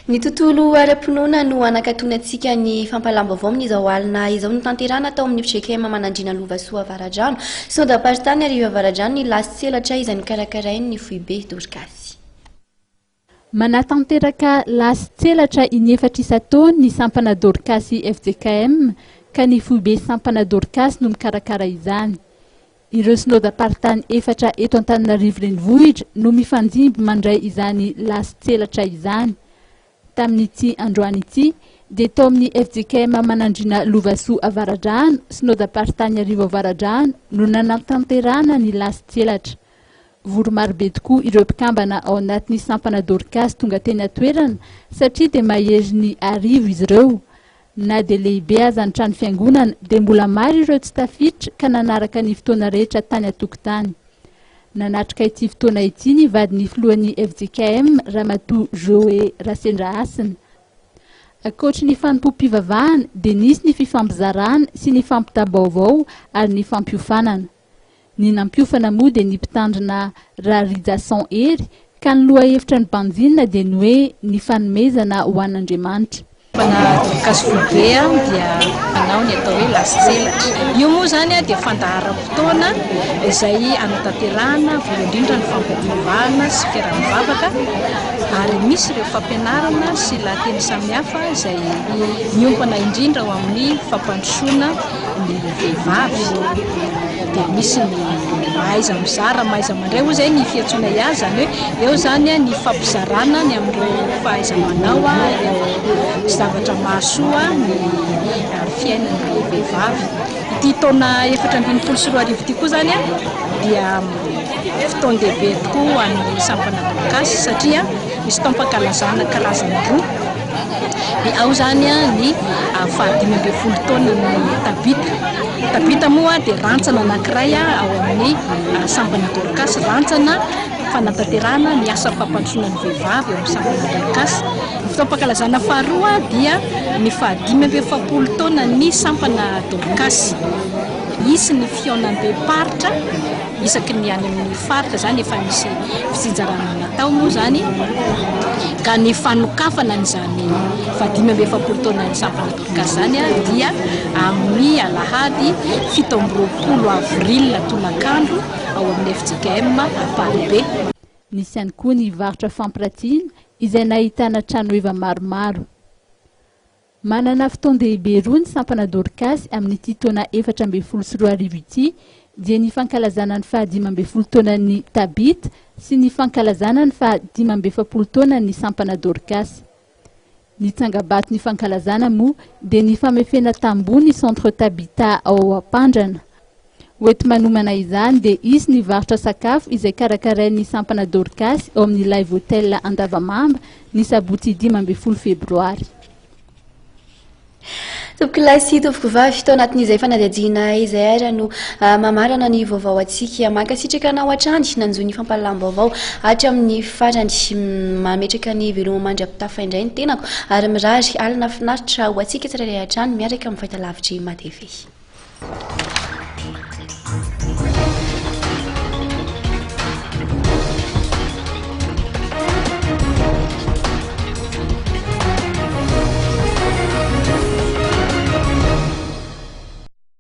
Ny tontolo ara-pinoana no hanakatonantsika ny fampahalam-baovao amin'izao alina izao. Notanterahina tao amin'ny fjkm Manandriana Lovasoa Avaradrano, Synodam-paritany Arivo Avaradrano ny lasy tselatra izay nokarakarain'ny foibe Dorkasy. Manatanteraka lasy tselatra in'efatra isan-taona ny sampana Dorkasy fjkm ka ny foibe sampana Dorkasy no mikarakara izany. Ireo synodam-paritany efatra eto Antananarivo Renivohitra no mifandimby mandray izany lasy tselatra izany. Tamin'ity androany ity dia tao amin'ny fjkm Manandriana Lovasoa Avaradrano, synodam-paritany Arivo Avaradrano no nanatanterahana ny lasy tselatra. Vory marobe tokoa ireo mpikambana ao anatin'ny sampana Dorcas tonga teny an-toerana satria dia maherin'ny 1000 izy ireo. Na dia lehibe aza ny trano fiangonana dia mbola maro ireo tsy tafiditra ka nanaraka ny fotoana rehetra tany an-tokotany. Nanatrika ity fotoana ity ny vadin'ny filohan'ny fjkm Ramatoa Joe Rasendrahasina. Ankoatry ny fanompoam-pivavahana dia nisy ny fifampizarana sy ny fampitam-baovao ary ny fampiofanana. Ny nampiofana moa dia ny mpitandrina Rarijason Hery ka ny lohahevitra nobanjinina dia ny hoe ny fanomezana ho an'Andriamanitra. Sampana Dorcas Foibe dia manao ny atao hoe lasy tselatra. Io moa izany dia fandaharam-potoana izay anatanterahana voalohany indrindra ny fampivavahana sy fiaraha-mivavaka ary misy ireo fampianarana sy lahateny samihafa izay miompana indrindra ho amin'ny fampandrosoana ny vehivavy dia misy ny mahaiza mizara, mahaiza mandray hoy izay ny fiantsoanay azy, izany hoe eo izany ny fampizarana ny amin'ireo fahaiza-manao, ireo zavatra mahasoa ny fiainan'ny vehivavy. Ity taona 2014 ity koa izany dia fotoan-dehibe tokoa ho an'ny sampana Dorcas satria misy taom-pankalazana karazany roa. Dia ao izany ny faha-15 taonan'ny Tabita. Tabita moa dia rantsana anankiray ao amin'ny sampana Dorcas, rantsana fanatanterahana ny asa fampandrosoana ny vehivavy ao amin'ny sampana Dorcas. Ny fotoam-pankalazana faharoa dia ny faha-45 taonan'ny sampana Dorcas. Hisy ny fihaonambem-paritra isaky ny any amin'ny faritra izany efa misy fitsinjarana natao moa izany ka ny fanokafana an'izany faha-45 taonan'ny sampana Dorcas izany dia amin'ny alahady 27 avril tolakandro ao amin'ny fjkm Amparibe. Nisy ihany koa ny varotra fampiratiana izay nahitana tranoheva maromaro. Manana fotoan-dehibe roa ny sampana Dorcas amin'ity taona 2014 ity dia ny fankalazana ny faha-15 taonan'ny Tabitha sy ny fankalazana ny faha-45 taonan'ny sampana Dorcas. Ny tsangabaton'ny fankalazana moa dia ny famefena tamboho ny Centre Tabitha ao Ampandrana. Hoenti-manomana izany dia hisy ny varotra sakafo izay karakarain'ny sampana Dorcas ao amin'ny Live Hotel Andavamamba ny sabotsy 15 febroary. Tompokolahy sy tompokovavy, tao anatin'izay fanadihadiana izay ary no mamarana ny vaovao antsika. Mankasitraka anao hatrany nanjohy ny fampahalalam-baovao hatramin'ny farany. Mametraka ny veloma mandra-pitafa indray ny tenako ary mirary alina finaritra ho antsika tsirairay hatrany miaraka amin'ny fahitalavitry Matv.